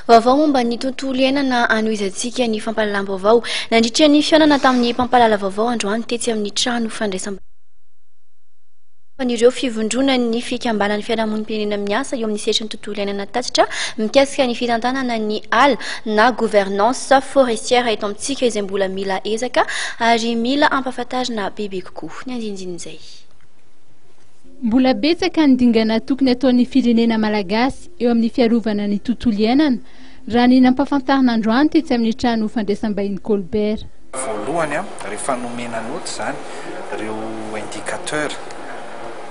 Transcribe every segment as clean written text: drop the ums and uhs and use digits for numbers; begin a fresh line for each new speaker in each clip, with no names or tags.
Vaovao momba ny tontolo iainana anohizantsika ny fampahalalam-baovao. Nandritra ny fihaonana tamin'ny mpampahalala vaovao androany tetsy amin'ny trano fandraisam-bahin'ireo fivondronan'ny fikambanan'ny fiarahamonim-pirenena miasa eo amin'ny sehatry ny tontolo iainana tatitra mikasika ny fitantanana ny ala na gouvernance forestière eto amintsika izay mbola mila ezaka ary mila ampahafantarina bebe kokoa. Ny andinindin'izay.
Mbola betsaka ny dingana tokony ataon'ny firenena malagasy eo amin'ny fiarovana ny tontolo iainana, raha ny nampahafantarina androany tetsy amin'ny trano fandraisam-bahiny Colbert.
Voalohany, rehefa nomena naoty izany ireo indicateurs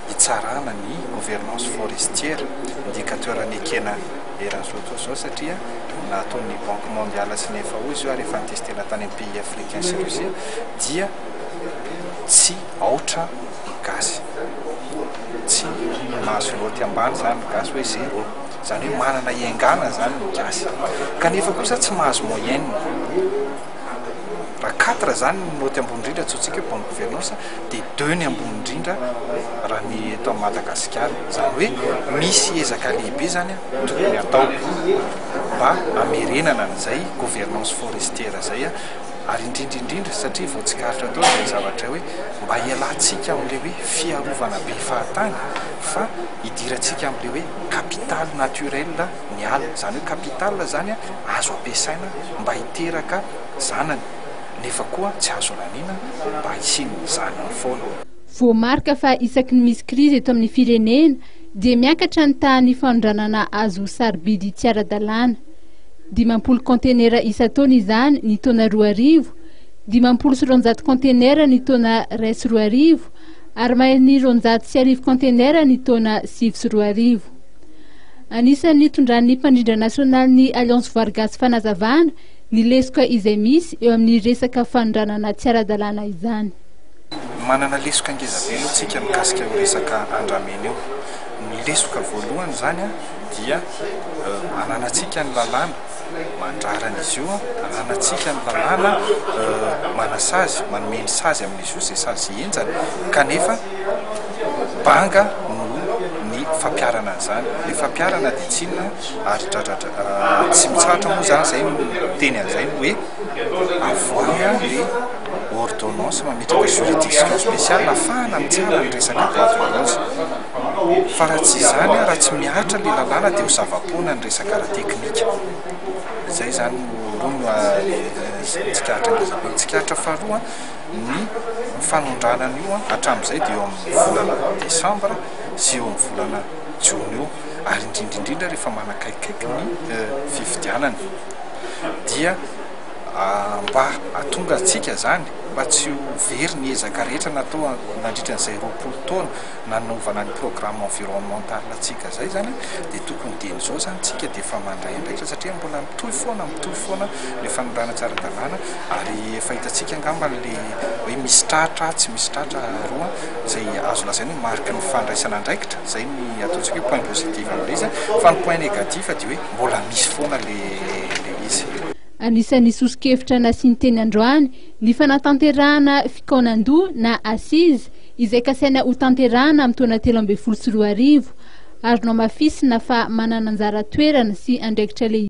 hitsarana ny gouvernance forestière, indicateurs nekena eran'izao tontolo izao satria nataon'ny Banque mondiale sy ny FAO izy io ary efa notestena tany amin'ny pays africains sy Russie dia tsy aotra ny gasy. Tsy mahazo naoty ambany izany ny gasy hoe zéro. Izany hoe manana hiaingàna izany ny gasy. Kanefa kosa tsy mahazo moyenne. Raha quatre izany ny naoty ambony indrindra antsointsika hoe bonne gouvernance dia deux ny ambony indrindra raha ny eto Madagasikara. Izany hoe misy ezaka lehibe izany tokony hatao mba hamerenana an'izay gouvernance forestière izay. Ary indrindra indrindra satria vao tsikaritra teo ilay zavatra hoe mba hialantsika amin'ilay hoe fiarovana be fahatany fa hidirantsika amin'ilay hoe capital naturel ny ala. Izany hoe capital izany azo ampiasaina mba hiteraka zanany nefa koa tsy azo laniana mba hisian'ny zanany foana.
Voamarika fa isaky ny misy krizy eto amin'ny firenena dia miakatra ny tahan'ny fanondranana hazo sarobidy tsy ara-dalàna. 50 kaontenera isan-taona izany ny taona 2000, 250 kaontenera ny taona 2001 ary maherin'ny 1200 kaontenera ny taona 2009. Anisan'ny nitondran'ny mpandrindra nasionalin'ny Alliance Voary Gasy fanazavana ny lesoka izay misy eo amin'ny resaka fanondranana tsy ara-dalàna izany.
Manana lesoka ngezabe aloha tsika mikasika io resaka andramena io. Ny lesoka voalohany izany dia ananantsika ny lalàna mandrara an'izy io, ananantsika ny lalàna manasazy, manome ny sazy amin'izy io izay sazy henjana kanefa banga no ny fampiharana an'izany. Ilay fampiharana dia tsy inona ary dradradra tsy mitsahatra moa izany izay miteny an'izay ny hoe avoahy ilay ordonnance mametraka juridiction spéciale ahafahana mitsara ny resaka bois de rose. Fa raha tsy izany, raha tsy mihatra ilay lalàna dia ho zava-poana ny resaka ara-teknika. Izay izany no aloha no tsikaritra ngeza be. Ny tsikaritra faharoa, ny fanondranana io hatramin'izay dia eo amin'ny volana desambra sy eo amin'ny volana jona eo, ary indrindra indrindra rehefa manakaikaiky ny fifidianana dia mba hahatonga antsika izany mba tsy ho very ny ezaka rehetra natao nandritra an'izay 20 taona nanaovana ny programme environnemental antsika izay izany dia tokony dieny izao izany tsika dia efa mandray andraikitra satria mbola mitohy foana mitohy foana ilay fanondràna tsy ara-dalàna ary efa hitantsika angamba le hoe misy tratra tsy misy tratra roa izay azo lazaina hoe mariky ny fandraisana andraikitra izay ny ataontsika hoe point positif amin'ilay izy fa ny point négatif dia hoe mbola misy foana le le izy.
Anisan'ny soso-kevitra nasiany teny androany ny fanatanterahana fikaonan-doha na assise izay kasaina hotanterahana amin'ny taona 2013 ary nohamafisina fa manana anjara toerana sy andraikitra lehibe.